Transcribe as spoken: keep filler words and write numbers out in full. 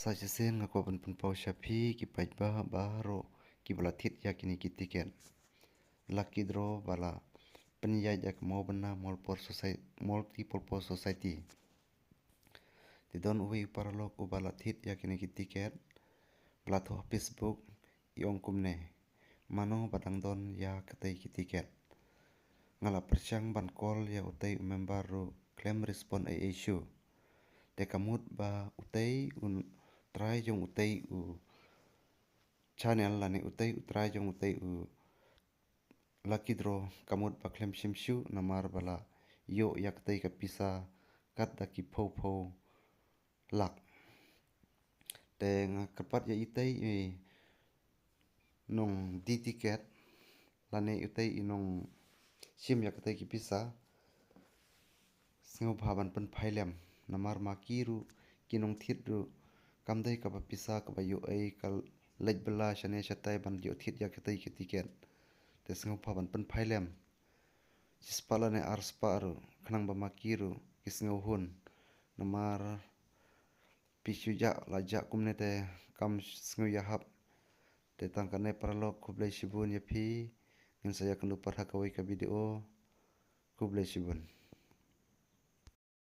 Ta shisien nga kwah ban pynpaw sha phi ki paidbah baroh kiba la thied ïa kine ki tiket lucky draw ba la pynïaid ïa ka Mawbynna Multi-Purpose Society, Multi-Purpose Society. Te don uwei u paralok uba la thied ïa kine ki tiket, ba la thoh ha Facebook, i ong kumne: Mano ba dang don ïa katei ki tiket? Nga la pyrshang ban call ïa utei u member ruh khlem respond ei ei shuh. Te ka mut ba utei u trai jong utei u channel lane utei u trai jong utei u lucky draw ka mut ba khlem shim shuh namar ba la ïoh ïa katei ka pisa kat da ki phew phew lak. Te nga kyrpad ïa itei i nongdie tiket lane itei i nongshim ïa katei ki pisa, sngewbha ban pynphai lem. Namar ma ki ruh ki nongthied ruh kam dei kaba pisa kaba ïoh ei, ka leit bylla shane shatai ban ïoh thied ïa katei ki tiket. Te sngewbha ban pynphai lem shispah lane arspah ruh, khnang ba ma ki ruh ki sngewhun. Namar phi shu jah la jah kumne te kam sngew ïahap. Te tang kane paralok, khublei shibun ïa phi. Ngin sa ïakynduh pat ha kawei ka video. Khublei shibun.